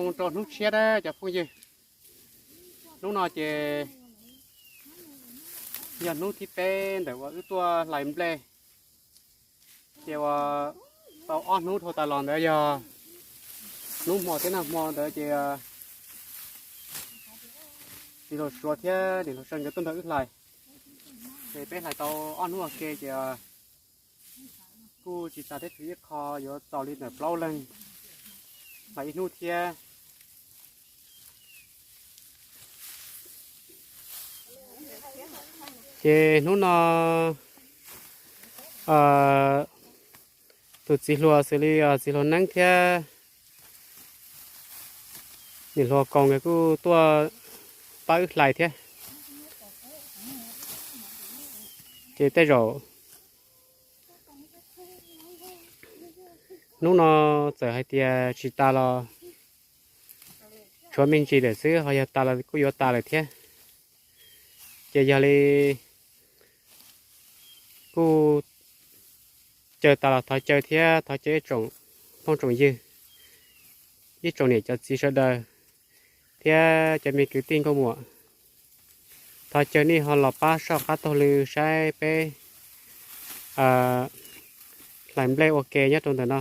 Mus rau hnub tshiab na cov phooj ywg. Hnub no ces yog hnub thib peb ntawm uas wb tuaj hlais nplej. Ces uas tau ob hnub dhau tas los ntawd yog hnub hmo thiab nag hmo ntawd ces txiv hluas Suav thiab niam hluas Sawv nkawd tuaj nrog wb hlais. Ces peb hlais tau ob hnub ua ke ces kuj tsis tas thiab, tshuav ib qho yuav txaus li ntawm plaub leeg hlais ib hnub thiab. Ces hnub no tus txiv hluas xws li txiv hluas Neeb thiab niam hluas Kaus nkawd kuj tuaj pab wb hlais thiab. Ces tej zaum hnub no txawm hais tias tsis tas los tshuav me ntsis lawm xwb, ho yog tas los kuj yuav tas lawm thiab. Ces yog li kuj caw tas los thov caw thiab thov caw ib tsoom phooj tsoom ywg, ib tsoom niam cov txiv sawv daws thiab cov me kwv tij nkauj muam, thov caw nej ho los pab soj qab taug lw saib peb hlais nplej ua ke nyob rau ntawm no.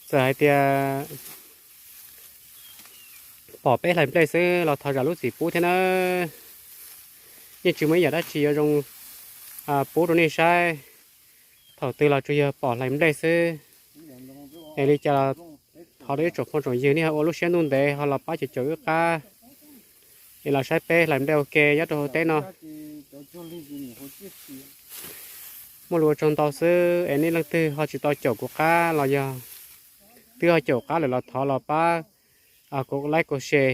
Txawm hais tias pom peb hlais nplej xwb los thov zam lub txim pub thiab na. Yeej tsis muaj ib yam dab tsi yuav zoo pub rau nej saib. Thaum twg los tsuas yog pom hlais nplej xwb. Es li cas los thov rau ib tsoom phooj tsoom ywg nej ho ua lub siab ntuj ntev ho los pab caum caum wb qab es los saib peb hlais nplej ua ke nyob rau hauv teb no. Muaj lus ua tsaug ntau xwb es nej leej twg ho tsis tau caum kuv qab los yog twb ho caum qab lawm los thov los pab kuv like kuv share,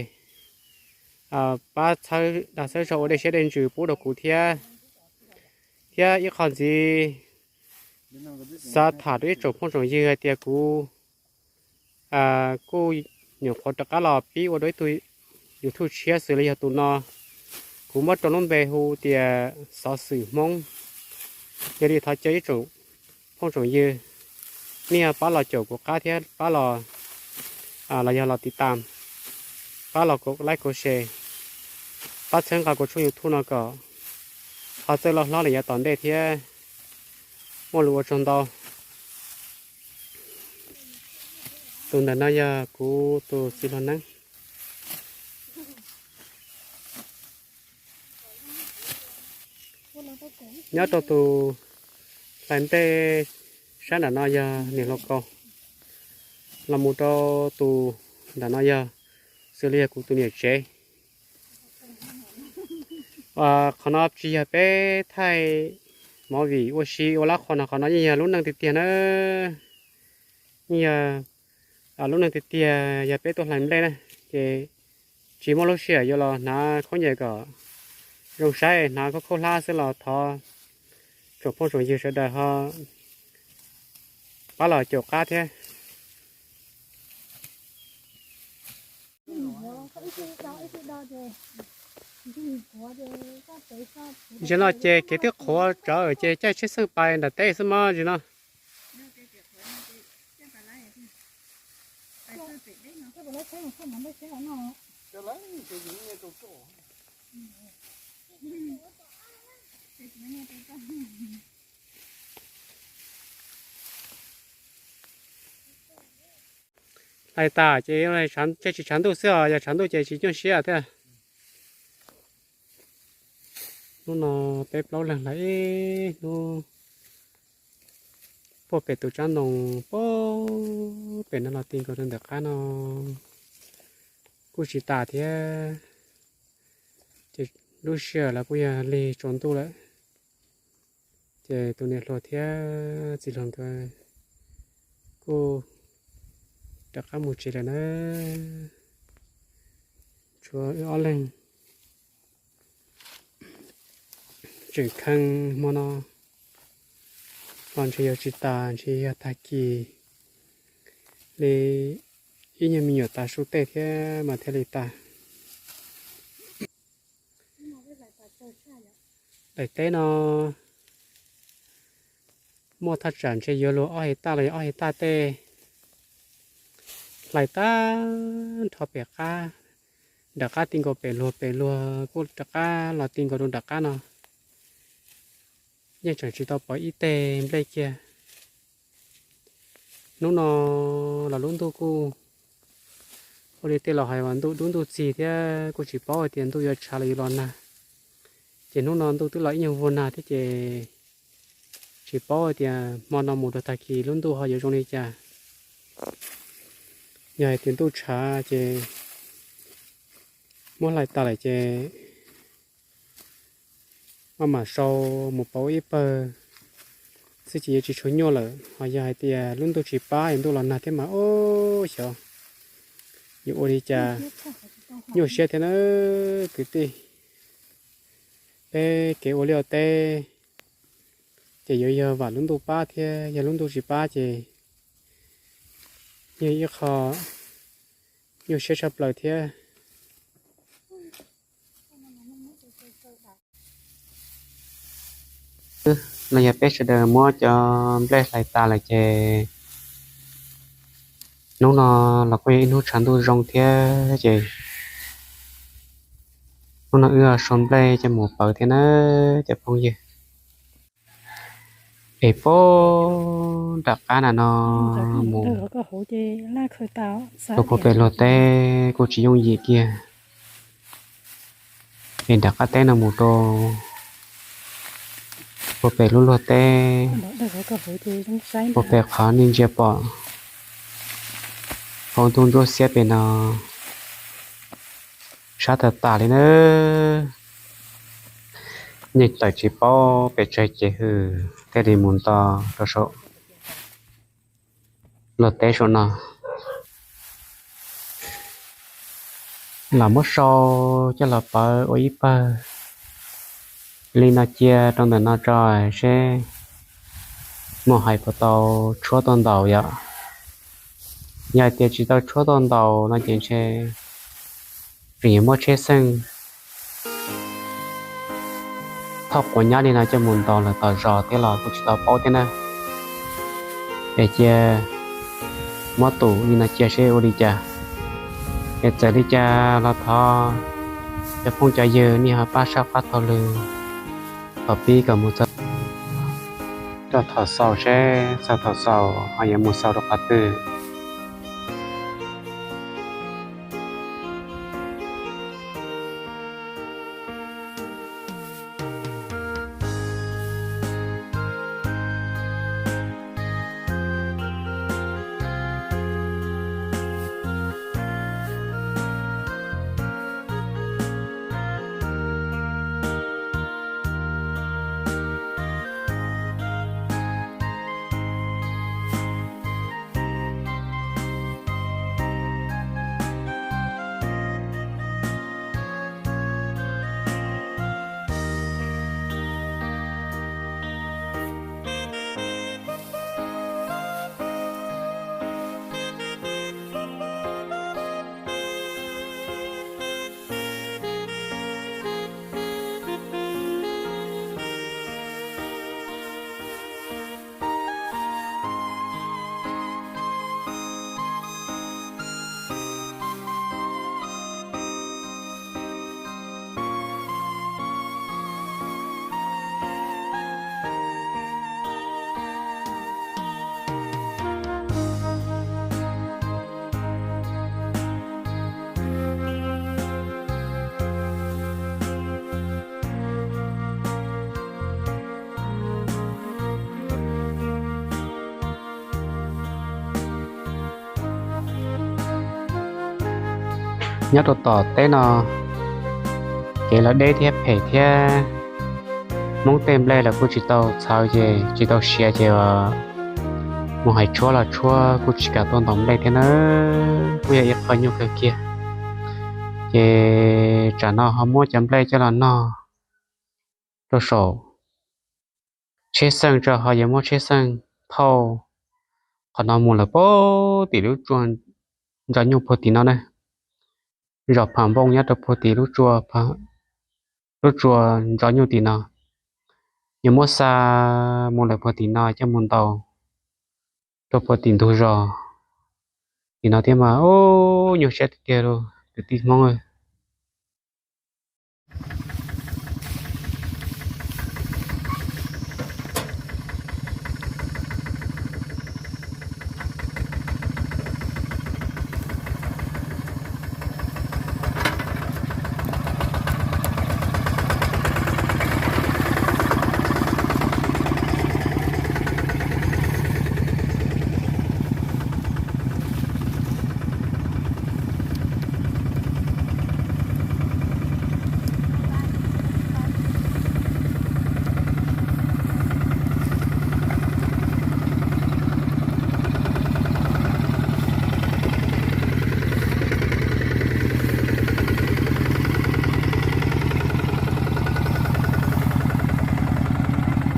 pab txhawb dag txhawb zog ua dej siab dej ntsws pub rau kuv thiab. Thiab ib qho ntxiv xav tham rau ib tsoom phooj tsoom ywg hais tias kuv kuj nyuam qhuav rov qab los pib ua dua ib tug YouTube tshiab xws li yog tus no. Kuv muab rau lub npe hu tias Xov Xwm Hmoob. Yog li thov caw ib tsoom phooj tsoom ywg nej pab los caum kuv qab thiab pab los, los yog los tiv tam, pab los kuv like kuv share, pab txhawb nqa kuv tshooj YouTube no kom ho txawj loj hlob li yav tom ntej thiab. Muaj lus ua tsaug ntau. Tus ntawm no yog kuv tus txiv hluas Neeb. Nyob rau tus hlais nplej sab nram no yog niam hluas Kaus, los mus rau tus nram no yog xws li yog kuv tus niam tsev. Qhov no tsis yog peb thaij movie ua si ua lab qhua no, qhov no yeej yog lub neej tiag tiag na. Yeej yog lub neej tiag tiag yog peb tuaj hlais nplej na, ces tsis muaj lub sij hawm yuav los hnav khaub ncaws kom zoo saib, hnav khaub khaub hlab xwb los thov tsoom phooj tsoom ywg sawv daws ho pab los caum qab thiab. Zaum no ces kev twb qhuav tsawv ces caij tsheb xeej pais nram teb xwb mog zaum no. Hlais tas ces caij tsis tshav ntuj xwb os, yog tshav ntuj ces tsis nyuaj siab thiab. Hnub no peb plaub leeg hlais ib hnub puag pem tus tsab ntoo puag pem no los ti nkaus rau ntawm qab no kuj tsis tas thiab. Ces lub sij hawm los kuj yog lig tsaus ntuj lawm. Ces tus niam hluas thiab txiv hluas nkawd kuj rov qab mus tsev lawm na. Tshuav wb ob leeg tseem kheej hmo no los ntshe yuav tsis tas, ntshe yog tag kis li ib nyuag me nyuam tas su tej thiab mas thiaj li tas. Daim teb no muaj thaj tsam ntshe yuav luag ob his taj los yog ob his taj tej. hlais tag nrho pem qab, nram qab ti nkaus pem luag, pem luag kuj rov qab los ti nkaus rau nram qab no. Yeej tseem tsis tau pov ib teg nplej kiag. Hnub no los lub ntuj kuj ua li tej laus hais uas ntuj dub ntuj txig thiab, kuj tsis paub hais tias ntuj yuav tshav los yuav los nag. Ces hnub no ntuj twb los ib nyuag vuag nag thiab ces tsis paub hais tias hmo no mus rau tag kis lub ntuj ho yuav zoo li cas. Yog hais tias ntuj tshav ces muab hlais tas lawm ces maj mam sau mus pauv ib pawg xwb ces yuav tsis tshua nyuaj lawm. Ho yog hais tias lub ntuj tsis pab es ntuj los nag thiab mas ub xyov yuav ua li cas. Nyuaj siab thiab na kwv tij. Peb kev ua liaj ua teb ces yuav yog vam lub ntuj pab thiab, yog lub ntuj tsis pab ces yog ib qho nyuaj siab tshaj plaws thiab. No yog peb sawv daws muab cov nplej hlais tas lawm ces hnub no los kuj yog ib hnub tshav ntuj zoo thiab ces hnub no wb sau nplej coj mus pauv thiab na cov phooj ywg. Es puag nram qab na no mus rau puag pem luag teb kuj tsis yooj yim kiag. Es nram qab teb no mus rau puag pem lub luag teb, puag pem qhov nej ntsia pom hauv ntuj ntsuab xiab pem no sab tag tas li na. Yeej tawm tsis paub pes tsawg ces hwm thiaj li mus nto rau saum luag teb saum no. Los muab sau coj los pawv ua ib pawg li no cia rau ntawm no tso seb mus hais puas tau tshuab tuaj ntaus yom. Yog hais tias tsis tau tshuab tuaj ntaus no ces ntshe tseem yuav muab tsheb xeej thauj quav nyab li no coj mus ntaus lawm tom zos thiab los kuj tsis tau paub thiab na. Es cia muab tus li no cia seb ua li cas. Es txawm li cas los thov cov phooj cov ywg nej ho pab sab qab taug lw thaum pib kom mus txog rau thaum xaus seb txog thaum xaus ho yuav mus xaus rau qhov twg. Nyob rau tom teb no, kev los deb thiab phem thiab, Hmoob tej nplej los kuj tsis tau txhawv ces tsis tau siav ces mus hais tshuab los tshuab kuj tsis kam tuaj ntaus nplej thiab nawb. Kuj yog ib qho nyuaj kawg kiag. Ces tsam no ho muab cov nplej coj los nog rau saum tsheb xeej tso, ho yuav muab tsheb xeej thauj qhov no mus lawm puag tim lub tsua ntsos nyuj puag tim no na. Zos Pham Npooj nyob rau puag tim lub tsua ntsos nyuj tim no. Yuav muab xa mus lawm puag tim no coj mus ntaus rau puag tim ntug zos. Nim no thiab mas, ub, nyuaj siab tiag tiag lauj kwv tij Hmoob.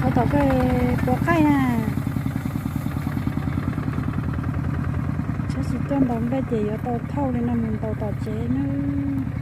Thauj tom koj puas qaij na. Tsheb tsis tuaj ntaus nplej ces yuav tau thauj li no mus ntaus tom tsev nawb.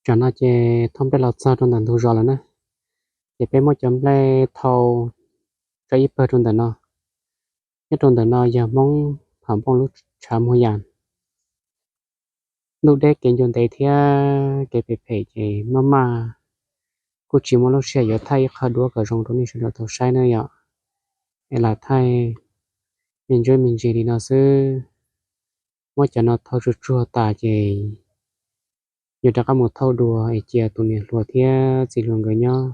Tsam no ces thauj nplej los txog rau ntawm ntug zos lawm na. Ces peb muab cov nplej thau tso ib pawg rau ntawm no. Nyob rau ntawm no yog Hmoob Pham Npooj lub tshav muag yas. Ntuj deb kev ncua ntev thiab kev phem phem ces maj maj, kuj tsis muaj lub sij hawm yuav thaij ib qho duab kom zoo rau nej sawv daws tau saib na yom. Es lam thaij me ntsuab me ntsis li no xwb. Muab cov no thau tsuag tsuag tas ces yuav rov qab mus thauj dua es cia tus niam hluas thiab txiv hluas nkawd nyob,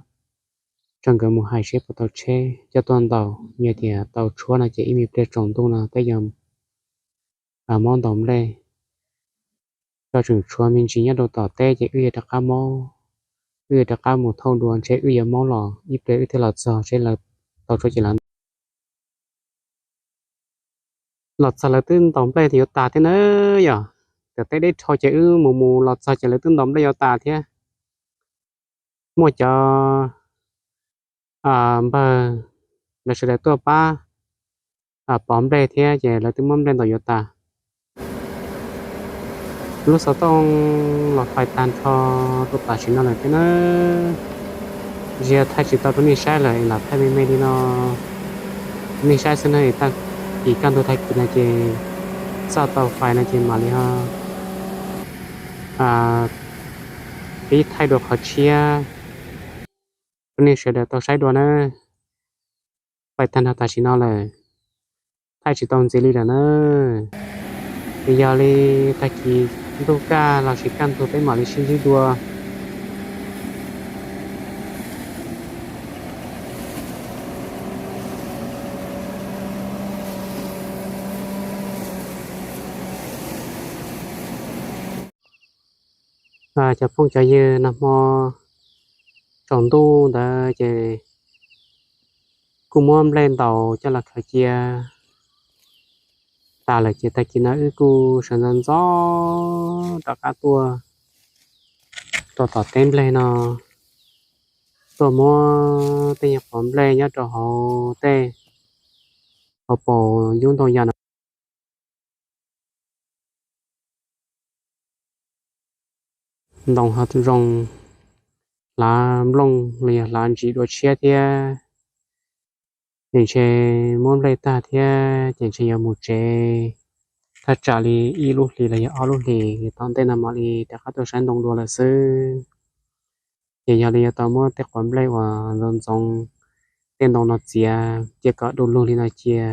tso nkawd mus hais seb puas tau tsheb coj tuaj ntaus, yog tias tau tshuab no ces ib me pliag tsaus ntuj no peb yuav mob ntaus nplej. Tso tseem tshuav me ntsis nyob rau tom teb ces wb yuav rov qab mob, wb yuav rov qab mus thauj dua ntshe wb yuav mob los ib pliag wb thiaj los txog seb lawv tau tshuab ces lawv ntaus. Los txog lawv twb ntaus nplej yuav tas thiab na yom. Tom teb deb dhau ces wb mus mus los txog ces lawv twb ntaus nplej yuav tas thiab. Muaj cov npawg lawv sawv daws tuaj pab pov nplej thiab ces lawv twb muab nplej ntaus yuav tas. Lub xov tooj los fais tag nrho rau tam sim no lawm thiab na. Ntsia thaij tsis tau rau nej saib lawm es lam thaij me me li no rau nej saib xwb na. Tag kis kaj ntug tag kis no ces txoj tau fais no ces mam li ho pib thaij dua qhov tshiab rau nej sawv daws tau saib dua na. Fais tag nrho tam sim no lawm, thaij tsis tau ntxiv li lawm na. Es yog li tag kis ntuj kaj los sis kaj ntug peb mam li sib ntsib dua. Cov phooj cov ywg, nag hmo tsaus ntuj ntawd ces kuj muab nplej ntaus coj los khaws cia tas lawm ces tag kis no wb kuj sawv ntxov ntxov rov qab tuaj rau tom teb nplej no, tuaj muab tej nyuag quav nplej nyob rau hauv tej hauv paus yub ntoo yas no. Ntoo ho zoo, hlav nplooj los yog hlav ntsis dua tshiab thiab. Ces ntshe muab nplej tag thiab ces ntshe yuav mus tsev thaj tsam li ib lub hlis los yog ob lub hlis tom ntej no mam li rov qab tuaj saib ntoo dua lawm xwb. Ces yog li yuav tau muab tej quav nplej uas ntxoov ntxoov tej ntoo no txiav cia kom du lug li no cia,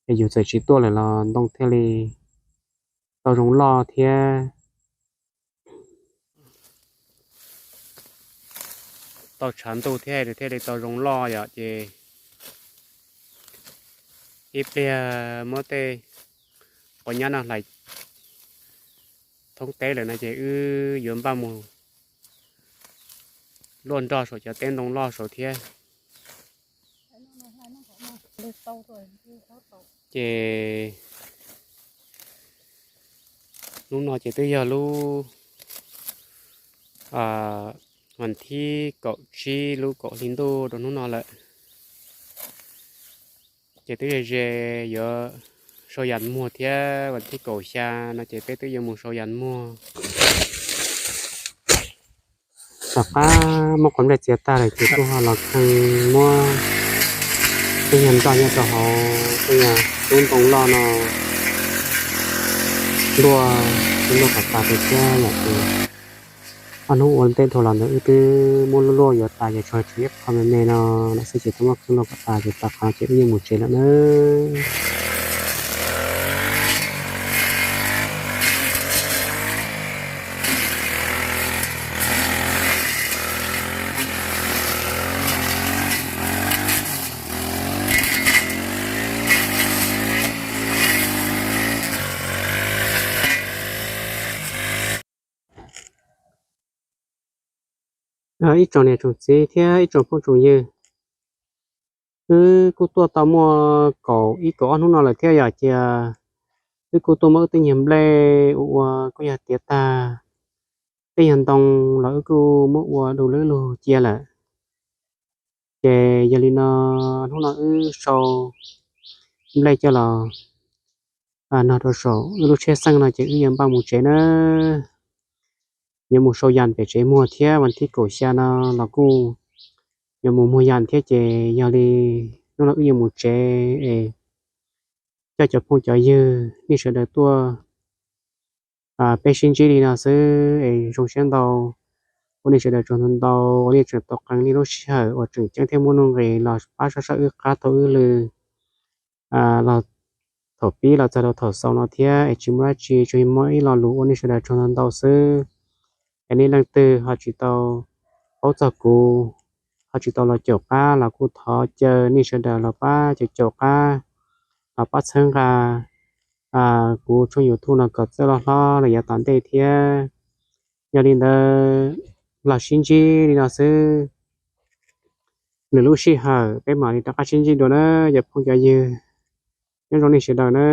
es yus txawm tsis tuaj lawm los ntoo thiaj li tau zoo loj thiab tau tshav ntuj thiab nws thiaj li tau zoo loj yom. Ces ib pliag muab tej quav nyab no hlais thoob teb lawm no ces wb yuav npaj mus luaj nroj saum cov teb ntoo loj saud thiab. Ces hnub no ces twb yog lub vas thib kaum tsib lub kaum hli ntuj rau hnub no lawm. Ces twb ze ze yuav sau yas muag thiab, vas thib kaum xya no ces peb twb yuav mus sau yas muag. Tom qab muab quav nplej txiav tag lawm ces kuj ho los kheej muab tej nyuag nroj nyob rau hauv tej nyuag tub ntoo loj no luaj, luaj kom tas rau thiab yom. Ces ob hnub ua ntej dhau los ntawd wb twb muab luaj luaj yuav tas ces tshuav tshuav ib qho me me no lawm xwb ces twb muab kheej luaj kom tas ces tas qhov ces wb yeej mus tsev lawm nawb. Ib tsoom niam tsoom txiv thiab ib tsoom phooj tsoom ywg, wb kuj tuaj tau muaj kaum ib kaum ob hnub no lawm thiab yom. Ces wb kuj tuaj muab wb tej nyuag nplej ua ua kuj yog tiav tag, tej nyuag ntoo los wb kuj muab ua du lug cia lawm. Ces yog li no hnub no wb sau nplej coj los no rau saum wb lub tsheb xeej no ces wb yuav npaj mus tsev nawb. Yuav mus sau yas pem tsev muag thiab, vas thib kaum xya no los kuj yuav mus muag yas thiab ces yog li hnub no wb yuav mus tsev es coj cov phooj cov ywg nej sawv daws tuaj peb sib ntsib li no xwb es zoo siab ntau. Ua nej sawv daws tsaug ntau ntau, ua nej tseem tau qee nej lub sij hawm uas tseem ceeb thiab muaj nuj nqis los pab sab sab wb qab thaum wb lw los thaum pib los txog rau thaum xaus no thiab es tsis muaj dab tsi, tsuas yog muaj ib lo lus ua nej sawv daws tsaug ntau ntau xwb. Es nej leej twg ho tsis tau paub txog kuv, ho tsis tau los caum qab los kuj thov caw nej sawv daws los pab caum caum qab los pab txhawb nqa kuv tshooj YouTube no kom txawj loj hlob los yav tom ntej thiab. Yog li ntawd los sib ntsib li no xwb, lwm lub sij hawm peb mam li rov qab sib ntsib dua na cov phooj cov ywg. Nyob zoo nej sawv daws na.